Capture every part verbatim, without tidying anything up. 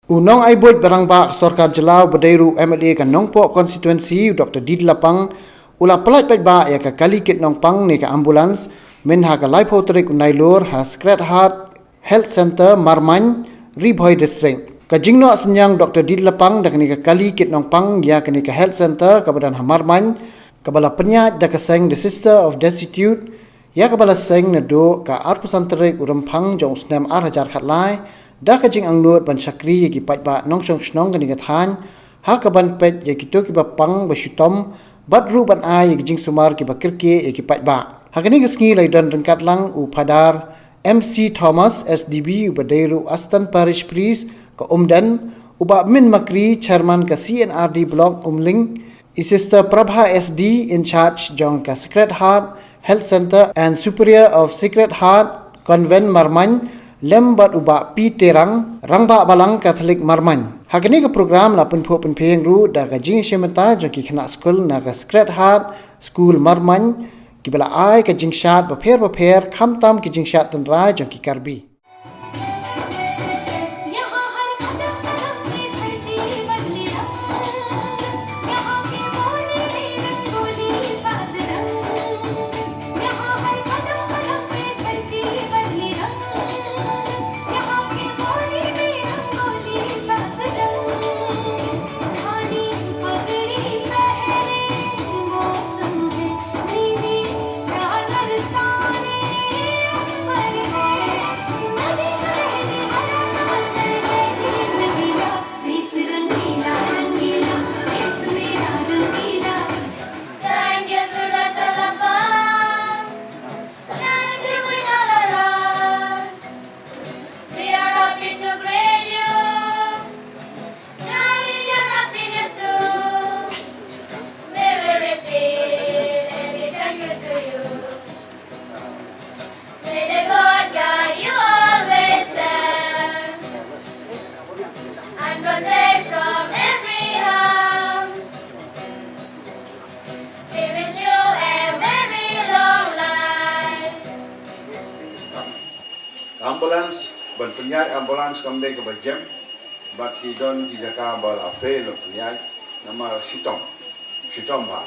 U nongai buit ba rangbah ka sorkar jylla uba dei ruh u M L A ka Nongpoh constituency, u Doctor D. Lapang, u la pyllait paidbah ïa ka kali kit nongpang ne ka ambulance mynha ka laiphew tarik u Nailur ha Sacred Heart Health Centre, Marmain, Ri Bhoi District. Ka jingnoh synñiang Doctor D. Lapang da kane ka kali kit nongpang ïa kane ka health centre kaba don ha Marmain, kaba la pynïaid da ka seng The Sister of Destitute, ïa kaba la seng naduh ka arphew san tarik u Rymphang jong u snem ar hajar khatlai, da ka jingangnud ban shakri ïa ki paidbah nongshong shnong kane ka thaiñ, ha kaban peit ïa kito kiba pang ba shitom, bad ruh ban ai ïa ki jingsumar kiba kyrkieh ïa ki paidbah. Ha kane ka sngi la ïadon ryngkat lang u Phadar M C Thomas, S D B, uba dei ruh Assistant Parish Priest ka Umden, u Bah Min Makri, Chairman ka C and R D Block Umling, i Sister Prabha S D, in charge jong ka Sacred Heart Health Centre and Superior of Sacred Heart Convent Marmain, lem bad u Bah P. Terang, Rangbah Balang Katholik Marmain. Ha kane ka program la pynphuh pynphieng ruh da ka jingïashim bynta jong ki khynnah skul na ka Sacred Heart School Marmain, kiba la ai ka jingshad bapher bapher, khamtam ki jingshad tynrai jong ki Karbi. Thank you to Doctor Lapang. Thank you, Winalala. We are happy to greet you. Join in your happiness too. We will repeat every thank you to you. May the God guide you always there and protect from every harm. We wish you a very long life. Ambulance, ban pynïaid ambulance kam dei kaba jem, bad ki don ki jaka ba la fail ban pynïaid, namar shitom, shitom bha,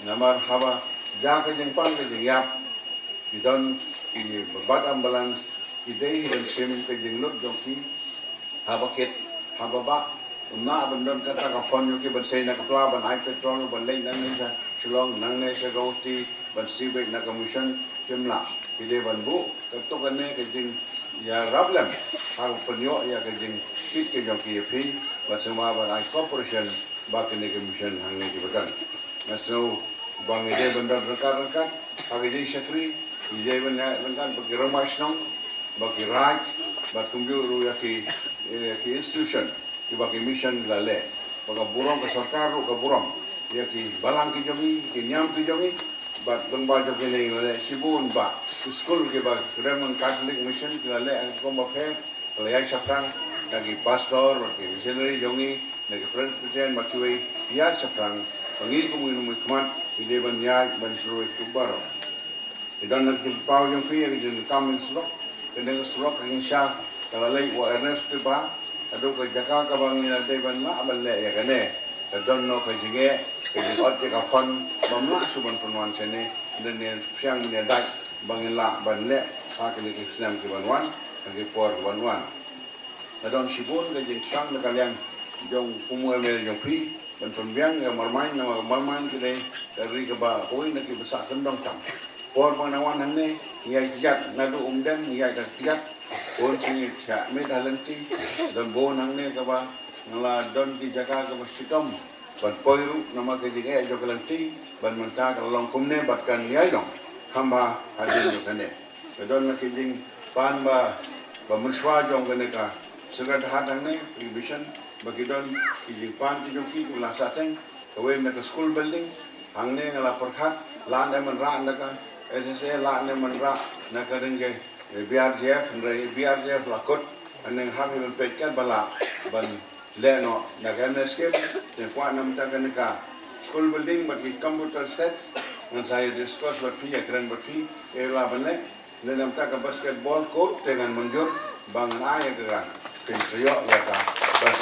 namar haba jia ka jingpang ka jingïap, ki don ki ba bat ambulance, ki dei ban shim ka jinglut jong ki, haba kit, haba bah, ym lah ban don kata ka fund jong ki ban sei na ka pla, ban ai petrol, ban leit nangne sha Shillong, nangne sha Guwahati, ban siew beit na ka mission, kim lah. Ki dei ban buh katto katne ka jingïarap lem, ha ka pynïoh ïa ka jingkit ka jong ki ïa phi, ban sngewbha ban ai cooperation, ba kane ka mission hangne ki ba don. Nga sngew ba ngi dei ban don ryngkat ryngkat ha ka jingshakri, ngi dei ban ïaid ryngkat bad ki rangbah shnong, bad ki raid, bad kumjuh ruh ïa ki, eh, ki institution, kiba ki mission ki la leh, bad ka burom, ka sorkar ruh ka burom ïa ki balang ki jong ngi, ki niam ki jong ngi, bad lyngba jong kine ngi la leh shibun, bad ki skul kiba ki Roman Catholic Mission ki la leh ha ka rukom bapher, la ïaid shaphrang, da ki pastor, da ki missionary jong ngi, da ki Presbyterian, bad kiwei, ïaid shaphrang, ba ngi kum ki nongmihkhmat, ngi dei ban ïaid ban syrwei kumba baroh. Ki don na ki paw jong phi, ïa ki jingkam ïa ki surok, kane ka surok ka jingshisha, ka la leit u Ernest Tiba, haduh ka jaka kaba ngi la dei ban lah ban leh ïa kane. Ka don noh ka jingeh, ka jingot ïa ka fund, bym lah shuh ban pynwan shane, hynrei ngi pyrshang ban ïa dait, ba ngin lah ban leh, ha kine ki snem ki ban wan, ha ki por ki ban wan. Ka don shibun ka jingthrang na ka liang jong u M L A jong phi, ban pynbiang ïa Marmain, namar Marmain ka dei ka ri kaba kawei na kiba sah kyndong tam. Por ba nga wan hangne, ngi ïaid kjat, naduh Umden, ngi ïaid da kjat, bun sien ngi shah miet ha lynti, don bun hangne kaba, nga la don ki jaka kaba shitom, ban poi ruh, namar ka jingeh jong ka lynti, bad mynta ka la long kumne, bad kan ïai long, kham bha hadien jong kane. Ka don na ki jingpan ba, ba mynshuwa jong kane ka Sacred Heart hangne, ki mission, ba ki don ki jingpan ki jong ki, ki la sah teng, kawei na ka school building, hangne nga la pyrkhat, lah ne ban rah na ka S S A, lah ne ban rah na ka ring ka, eh, B R G F, hynrei B R G F la kut, hangne nga hap hi ban peit kat ba lah, ban leh noh na ka M N S scheme, te kwah na bynta kane ka school building bad ki computer sets, ngan sa ïa discuss bad phi, ïa kren bad phi, ïa la ban leh, ne na bynta ka basketball court, te ngan mynjur ba ngan ai ïa ka grant. Phin sa ïoh ïa ka, ban